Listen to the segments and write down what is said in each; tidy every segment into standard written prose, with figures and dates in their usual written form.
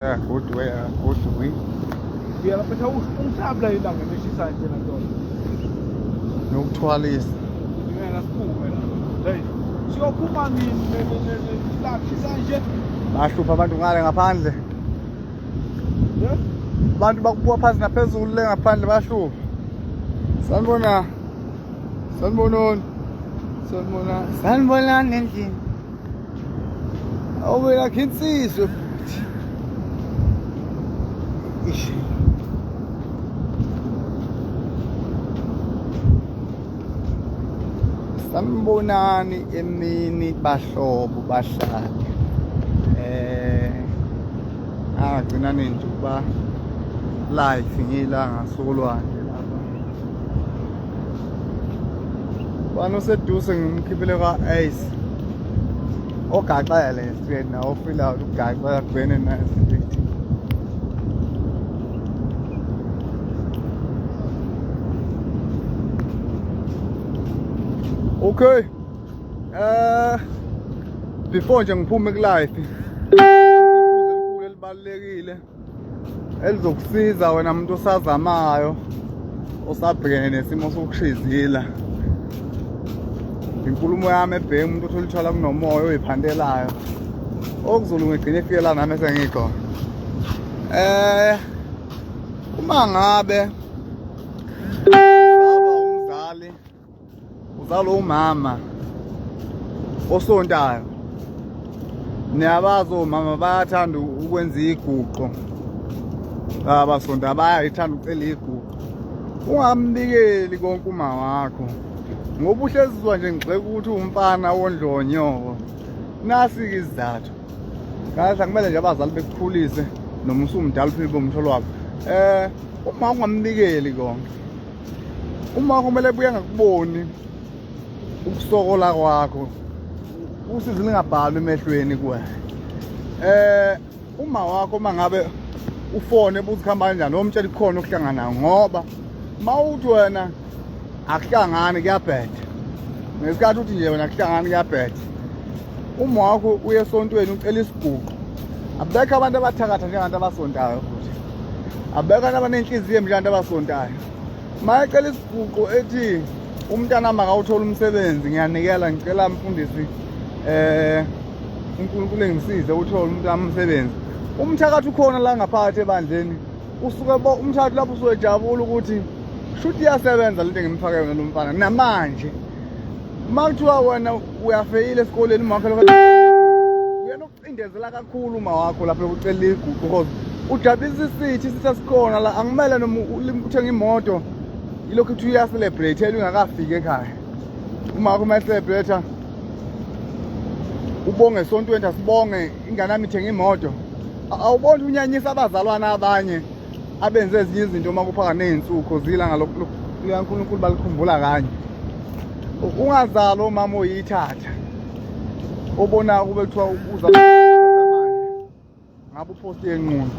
Yeah, good way, good way. Uyalaphetha ungihlabula ilanga lishisa nje nantona. Nokuthwalisa. Ngiyena siphume la. Hey, siyophuma nini lashisa nje? Bahlupha abantu ngale ngaphandle. Yeah. Abantu bakubuka phansi naphezulu le ngaphandle bahlupha. Sanibona. Sanibonani. Sanibona. Sanibonani endlini. Awubela khinsizwe futhi. Ish. Sanibonani emini bahlobo bahlali. Eh angagcina nini nje ukuba live ngila ngasolwandle lapha. Bani oseduze ngimkhiphele kwa-Ace. Ogaxele straight nawo ofila ukugaxela kubene nice straight. Okay. Eh before nje ngiphume ku life. Iphuzu elikhulu elibalulekile elizokusiza wena muntu osazamayo osabhekene nesimo sokushizila inkulumo yami ebheke umuntu othola utshwala kunomoya oyiphantelayo okuzolunga egcine efike la nami esengikhona eh uma ngabe uzalwa umzali uzalwa umama osontayo niyabazi omama bayathanda ukwenza iguqo abasonta bayayithanda ukucela iguqo ungambikeli konke uma wakho ngoba uhlezizwa nje ngigxeka ukuthi umfana wondlonyoko nasi-ke isizathu kahle akumele nje abazali bekukhulise noma usumdala uphinde ube umtholo wabo um uma ungambikeli konke uma kumele buye ngakuboni ukusokola kwakho usizi lingabhalwa emehlweni kuwe eh uma wakho uma ngabe ufone buthi kuhamba kanjani omtshela ikhona okuhlangana ngoba mawuthi wena akuhlangani kuyabheda ngesikhathi uthi nje wena akuhlangani kuyabheda uma wakho uye esontweni ucela isiguqo abekho abantu abathakatha njengabantu abasontayo futhi abekho abantu abanenhliziyo embi njengabantu abasontayo uma ecela isiguqo ethi umntana makawuthola umsebenzi ngiyanikela ngicela mfundisi eh uNkulunkulu engisize uthole umntana umsebenzi umthakathi ukhona la ngaphakathi ebandleni usuke umthakathi lapho usuke ejabula ukuthi shuthi iyasebenza lento engimfake yona lo mfana namanje uma kuthiwa wena uyafeyila esikoleni uma wakho uyena okucindezela kakhulu uma wakho lapho lokucela iguqu because ujabulisa isithi isithi esikhona la angimele noma uthenga imoto ilokhu kuthi uyacelebrate ingakafiki ekhaya uma wakho uma celebrate ubonge esontweni asibonge ingane yami ithenga imoto awuboni unyanyisa abazalwana abanye abenze ezinye izinto uma kuphaka ney'nsuku zilanga likaNkulunkulu balikhumbula kanye ungazali omama oyithatha obona kube kuthiwa uza ngabe uphosti yenqunu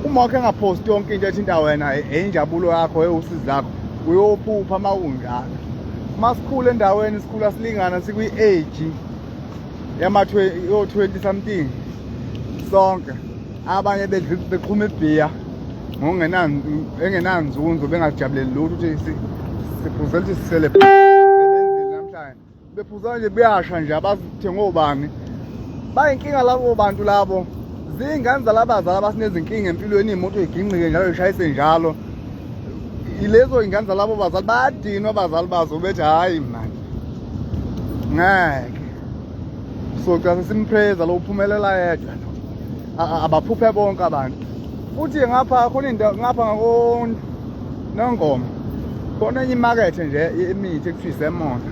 uma wakhe engaphosti yonke into ethinta wena eyinjabulo yakho ewusizi lakho uyophupha uma kunjalo uma sikhula endaweni sikhula silingana sikwi-age yama-20 something sonke abanye beqhuma ibhiya engenanzunzo bengajabuleli lutho ukuthi siphuzela ukuthi sisele namhlanje bephuza nje kuyasha nje abazithe ngobani bayinkinga labo bantu labo zingane zalabazali abasinezinkinga empilweni iy'moto y'ginqike njalo y'shayise njalo ilezo y'ngane zalabo bazali bayadinwa abazali bazo bethi hhayi mani ngeke soca sesimpraise lo uphumelela yedwa lo abaphuphe bonke abantu futhi ngapha khona indawo ngapha ngako nongoma khona enye imakethe nje imithi ekuthiwa isemona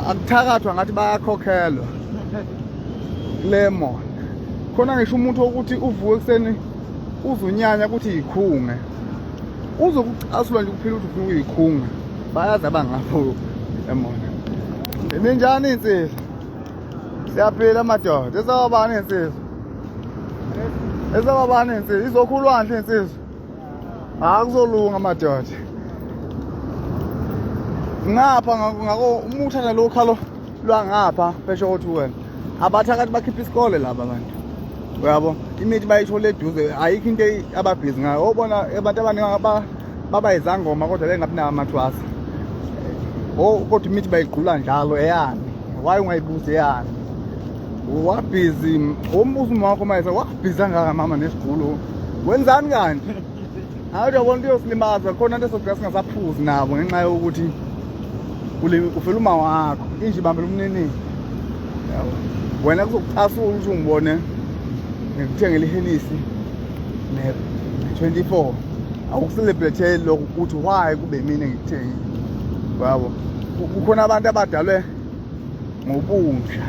akuthakathwa ngathi bayakhokhelwa kule mona khona ngisho umuntu wokuthi uvuke ekuseni uzunyanya ukuthi yikhunge uzokucasula nje ukuphila ukuthi ufuna ukuyikhunga bayazi abangapho emona ninjani insizwa siyaphila madoda esababani insizwa esababani insizwa izokhulwandle insizwa akuzolunga madoda ngapha ngako uma uthatha lo khalo lwangapha pesho othi wena abathakathi bakhipha isikole laba bantu Uyabo, imithi bayithola eduze, ayikho into ababhizi ngayo. Obona abantu abaningi baba izangoma kodwa bengabi nawo amathwasa. Oh, kodwa imithi bayigqula njalo eyani. Why ungayibuzi eyani? Wabhizi umbuzo uma wakho manje wabhizi kangaka mama nesigqulo. Wenzani kanti? Hayi uyabona into yosilimaza khona into esogcina singasaphuzi nabo ngenxa yokuthi ufela uma wakho inje ibambela umnini. Yabo. Wena kuzokucasula ukuthi ungibone ngikuthengela iHennessy ne-24 awukucelebrate lokho ukuthi why kube mina ngikuthengile. Yabo. Kukhona abantu abadalwe ngobunja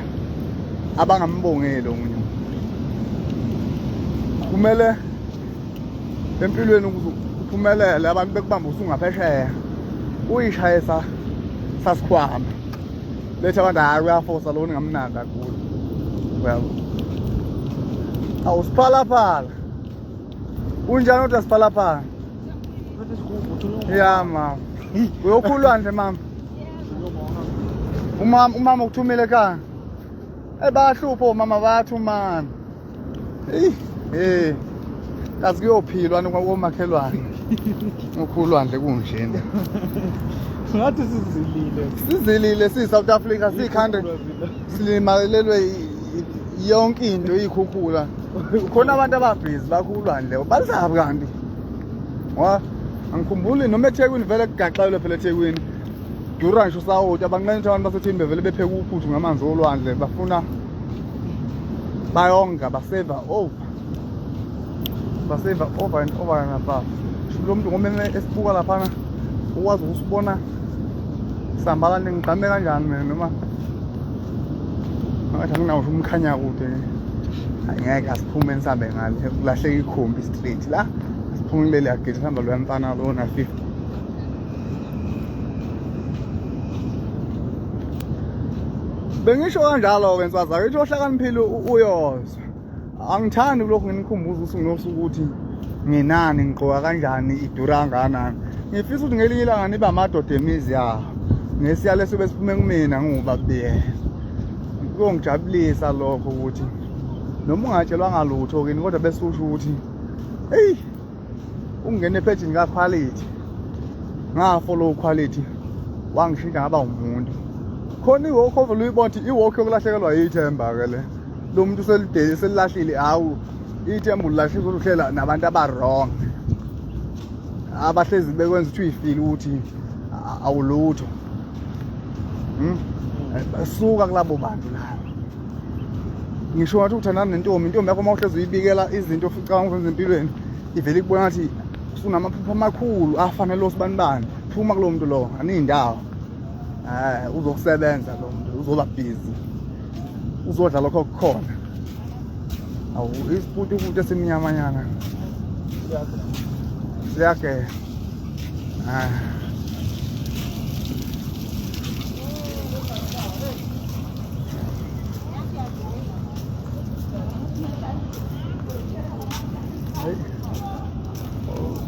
abangambongeli omunye umuntu. Kumele empilweni ukuze uphumelele abantu bekubamba usungaphesheya uyishaye sa sasikhwama letha abantu hayi uyafosa lo ningamnaki kakhulu uyabo. Awusiphalaphala unjani kodwa siphalaphala? Ya mama uyokhulwa nje mama. Umama ukuthumile ekhaya. Eh bayahlupha omama bayathumana. Eyi, eh. Kazi kuyophilwa komakhelwane. Ukhulwandle kunjena. Ngathi sizilile. Sizilile si South Africa si country silimalelwe yonke into ikhukhula. Khona abantu ababhizi bakhulwandle balisabi kanti. Wa angikhumbuli noma eThekwini vele kugaxelwe phela eThekwini. Dura ngisho usawoti abanqeni ukuthi abantu baseThekwini bevele bepheka uphuthu ngamanzi olwandle bafuna bayonga baseva over. Baseva over and over and above. Lo muntu ngoba esibuka laphana ukwazi ukusibona sihamba kanti ngigqame kanjani mina noma ngathi anginawo umkhanya kude. Angeke asiphume sihambe ngale kulahleka ikhombi straight la siphume kuleli agate sihamba loya mfana lona 50. Bengisho kanjalo-ke nswaza ithi ohlakaniphile uyozwa. Angithandi kulokhu nginikhumbuza usuku nosuku ukuthi nginani ngigqoka kanjani idura kangakanani. Ngifisa ukuthi ngelinye ilanga nibe amadoda emizi yawo ngesiyalo esobe siphume kumina ngiwubabiyela. Kuyongijabulisa lokho ukuthi noma ungatshelwanga lutho kini kodwa bese usho ukuthi eyi ungene ephejini ka-quality nga-follow quality wangishintsha ngaba umuntu. Khona i-walk over luyibona ukuthi i-walk yokulahlekelwa yithemba-ke le. Lo muntu selidele selilahlile hawu ithemba ulilahlile uzohlela nabantu aba-wrong abahlezi bekwenza ukuthi uyifile ukuthi awulutho. Suka kulabo bantu labo. Ngisho ngathi uthandana nentombi, intombi yakho uma uhlezi uyibikela izinto oficanga uzenza empilweni ivele ikubona ngathi usunamaphupho amakhulu afanele osibanibani. Phuma kulowo muntu lowo, aniyindawo. Uzokusebenza lo muntu, uzoba busy. Uzodla lokho okukhona. Awu isiputuputu esimnyamanyana. Siyagela.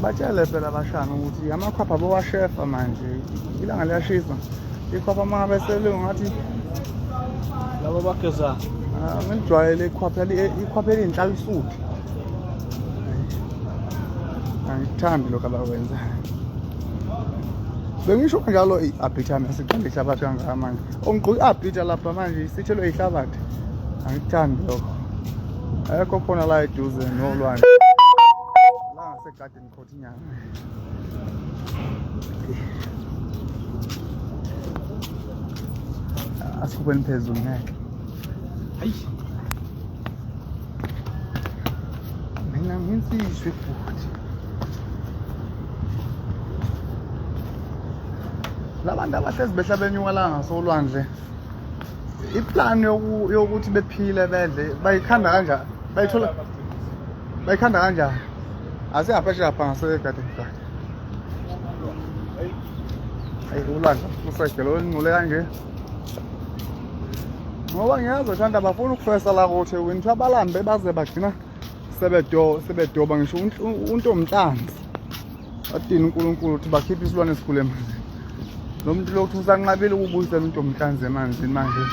Batshele phela abashana ukuthi amakhwapha bowashefa manje ilanga liyashisa ikhwapha uma ngabe selungathi laba bageza ngijwayele ikhwapha ikhwapha elinhla lisuthi angikuthandi lokho abakwenza. Bengisho kanjalo i-arbiter yasiqala ihlabathi kangaka manje ongigqoka i-arbiter lapha manje isithelwe ihlabathi angikuthandi lokho. Ayekho khona la eduze nolwandle la ngasegarden court inyanga. Asikhupheni phezulu ngeke. Hayi. Mina nginsizwe futhi. Labantu abahlezi behla benyuka la ngasolwandle iplan yokuthi bephile bedle bayikhanda kanjani? Bayithola bayikhanda kanjani? Asingaphesheya pha ngase-garden garden. Ayi ulwandle usagelo olungcole kanje. Ngoba ngiyazi ukuthi abafuni ukufesa la koThekwini, kuthiwa balambe baze bagcina sebedoba ngisho untomhlanzi. Badini uNkulunkulu ukuthi bakhiphe isilwane esikhulu emanzini. Lo muntu lokhu usanqabile ukubuyisela untomhlanzi emanzini manje.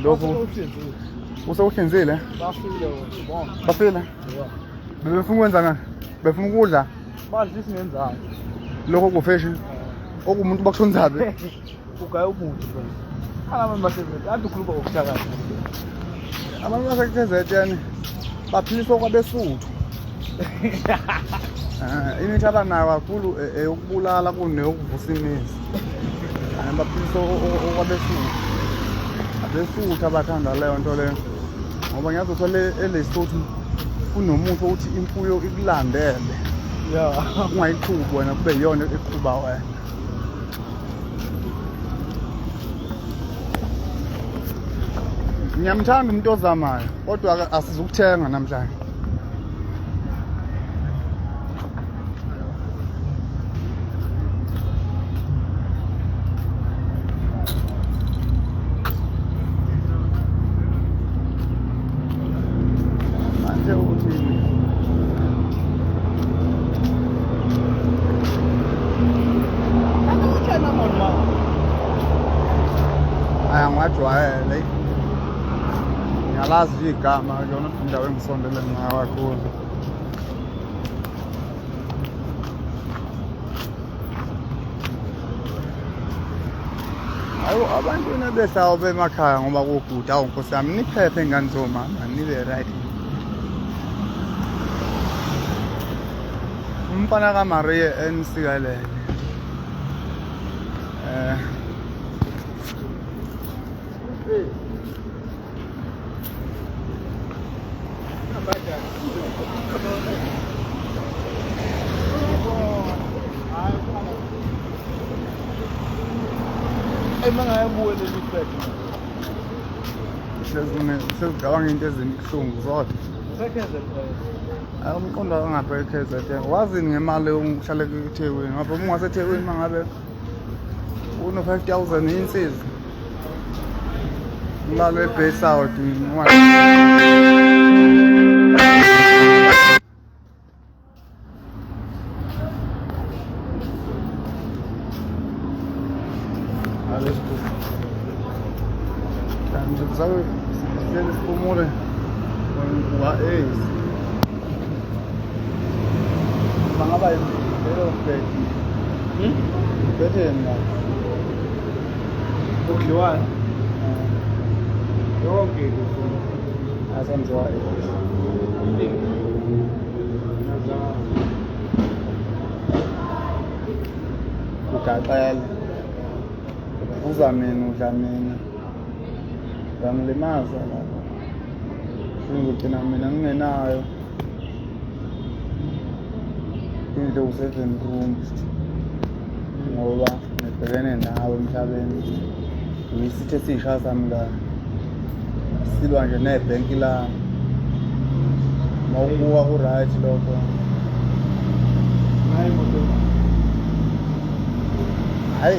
Lokho Usewuhlinzile? Bafile bonke. Bafile? Yeah. Bebefuna ukwenza ngani? Befuna ukudla? Badla isingenzani. Lokho kufeshi. Okumuntu bakushonisabe. Ugaya umuthi bro. Abantu basebenza, ade ukhuluma ngokuthakatha. Abantu baseKZN baphiliswa kwabeSuthu. Imithi abanayo kakhulu eyokubulala kuneyokuvusa imizi. Baphiliswa okwabeSuthu. AbeSuthu abathanda leyo nto leyo. Ngoba ngiyazi ukuthi eLesotho kunomuthi othi imfuyo ikulandele. Yeah. Ungayiqhubi wena kube yiyona eqhuba wena. Ngiyamthanda umuntu ozamayo kodwa asizukuthenga namhlanje. Manje uthini? Hayi angiwajwayele. Ngiyalazi igama kuyona indawo engisondele ngayo kakhulu. Hayi abantu nebehlawo bemakhaya ngoba kuguda awu nkosi yami niphephe ngane zomama nibe right. Umfana kaMarie enisikelele. Mangayabuye leli flag. Sezigabanga into ezibuhlungu zodwa. Se-KZN. Hayi umqondo angapha e-KZN. Wazini ngemali yokuhlala eThekwini? Ngapha uma ungaseThekwini mangabe uno 5000 insizwa. Umlalo eBayside Sihleli siphumule wa-Ace. Bangaba leyo bhedi. Bhedeni la. Ukudliwayo. Yonke into. Asenziwa Ace. Ugaxele. Uphuza mina udla mina. Uyangilimaza lapho. Ngizogcina mina ngingenayo indlu ewu-7 rooms ngoba ngibhekene nawe emhlabeni. Ngiyisithe esisha sami la. Silwa nje nebhenki lami. Mawubuka ku-right lokho. Hayi moto. Hayi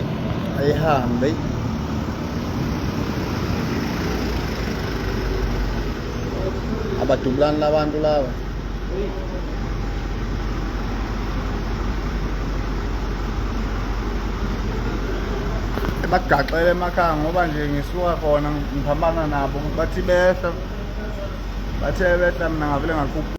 ayihambe. Abadubulani labantu laba. Bagaxele emakhaya ngoba nje ngisuka khona ngiphambana nabo bathi behla. Bathe behla mina ngavele ngakhuphuka.